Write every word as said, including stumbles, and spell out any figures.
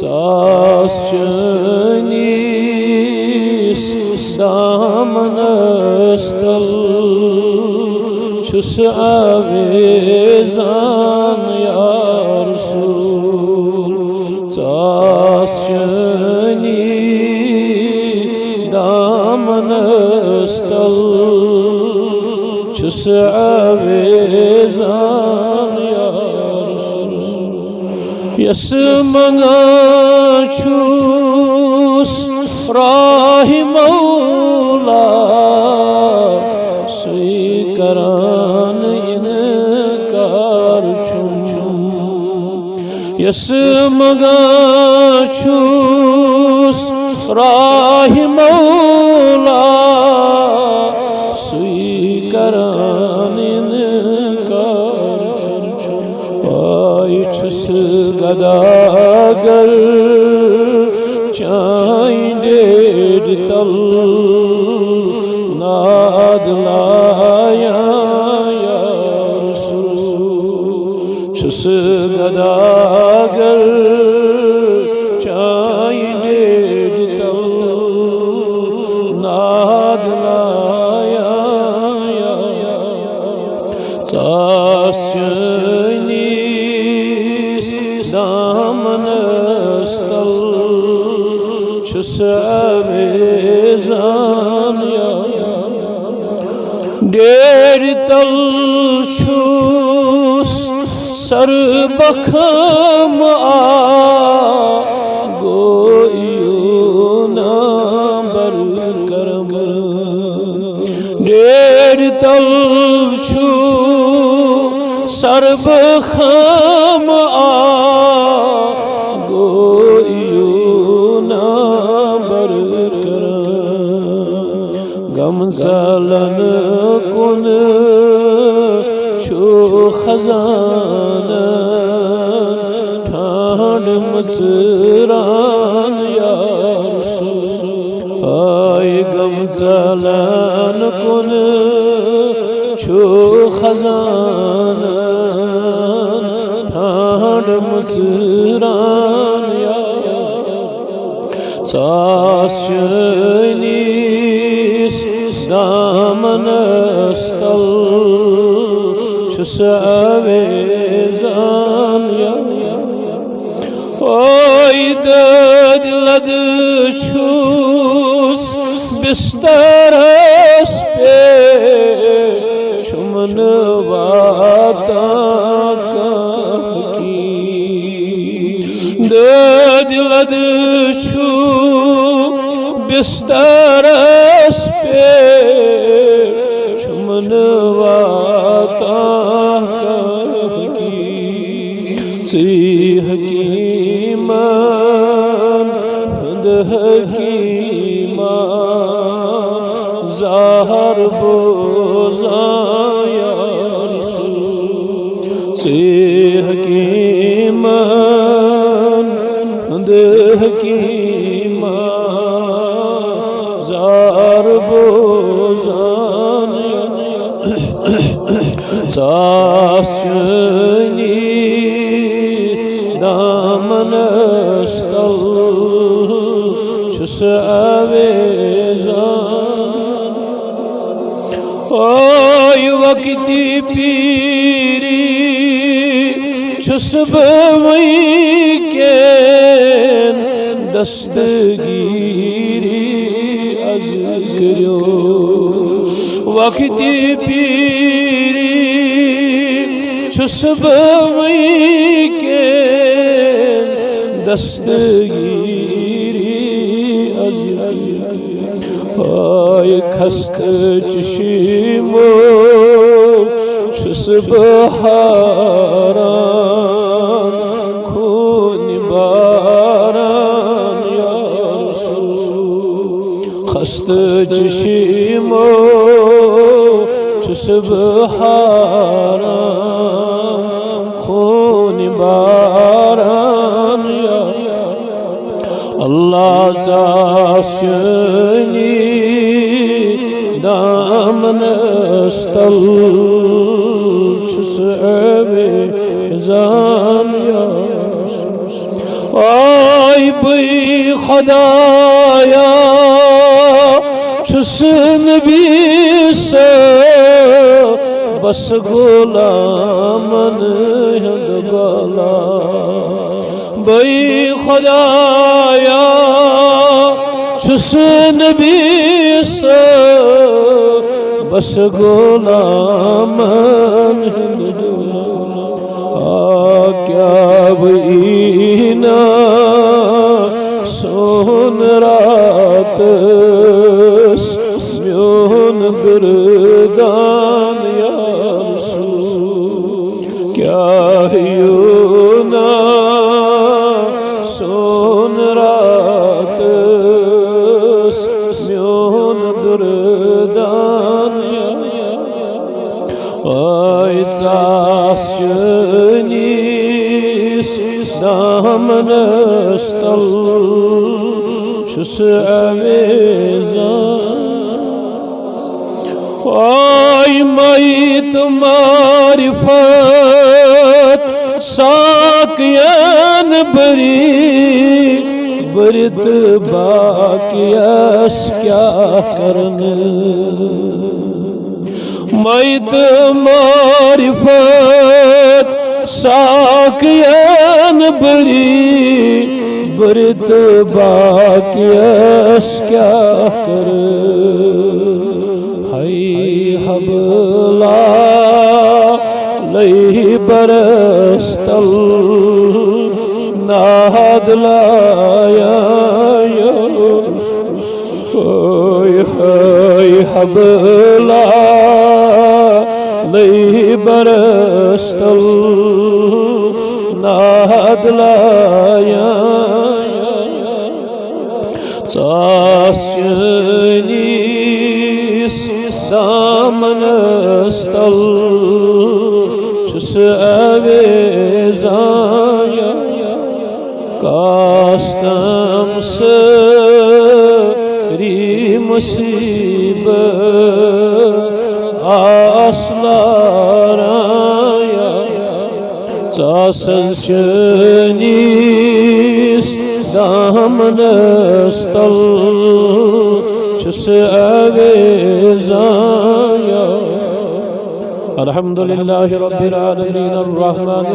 ژاس چٲنِس دامنس تل چھُس آویزان یا رسول۔ ژاس چٲنِس دامنس تل چھُس آویزان یا رسول۔ یس منگان چھُس راہ مولا، سُے کران انکار چھُم۔ یس منگان چھُس راہ مولا، سُے کران انکار چھُم۔ آے چھُس گداگر چانہِ ڈیڈِ تل ناد لایان یا رسول۔ چھُس گداگر چانہِ ڈیڈِ تل ناد لایان یا رسول۔ ژاس چٲنِس دامنس تل چھُس آویزان یا۔ ڈیڈِ تل چھُس سر بخم آ، گویو نا بر کرم۔ ڈیڈِ تل چھُ سر بخم آ، گویو نا بر کرم۔ غم زالن کُن چھُ خزانہٕ ٹھانٛڈ مٕژران یا رسول۔ آے غم زالن کُن چھُ خزانہٕ ٹھانٛڈ مٕژران یا۔ ژاس چٲنِس دامنس تل چھُس آویزان یا۔ اوے دٲدۍ لد چھُس بسترس پٮ۪ٹھ، چھُم نہٕ واتان کانٛہہ کی۔ دٲدۍ لد چھُ بسترس پٮ۪ٹھ، چھُم نہٕ واتان کانٛہہ کی۔ ژٕے حکیٖمن ہُنٛد حکیٖما، زہر بوزان یا رسول۔ ژٕے حکیٖمن ہُنٛد حکیٖما، زہر بوزان یا۔ ژاس چٲنِس دامنس تل چھُس آویزان۔ اوے وقتِ پیٖری چھُس بہٕ وٕنکٮ۪ن دستگیٖری از کٔرِو۔ وقتِ پیٖری چھُس بہٕ وٕنکٮ۪ن دستگیٖری از کٔرِو۔ آے خستہٕ چشمو چھُس بہٕ ہاران، خوٗن باران یا رسول۔ خستہٕ چشمو چھُس بہٕ ہاران، خوٗن باران یا۔ اللہ ژاس چٲنِس دامنس تل چھُس آویزان یا۔ آے بے خدایا، چھُس نبی سا بس غلامن ہُنٛد غلام۔ بے خدایا، چھُس نبی سا بس غلامن ہُنٛد غلام۔ آ، کیٛاہ بہٕ یی نا سون راتس میون دردان یا رسول۔ کیٛاہ یونا سون راتس میون دردان یا رسول۔ آے ژاس چٲنِس دامنس تل چھُس اویزان۔ آے میت معرفت ساقین بری، بٔرِتھ باقیس کیٛاہ کرنہٕ۔ میت معرفت ساقین بری، بٔرِتھ باقیس کیٛاہ کرٕ۔ ہے حبلا لے برستل ناد لایا۔ ہاے ہاے حبلا لے برستل ناد لایا۔ ژاس چٲنِس دامنس تل چھُس اویزان۔ کاستم سٲری مصیبت آس لاران۔ ژاس حظ چٲنِس دامنس تل چھُس اویزان۔ الحمد للہ رب العالمین الرحمن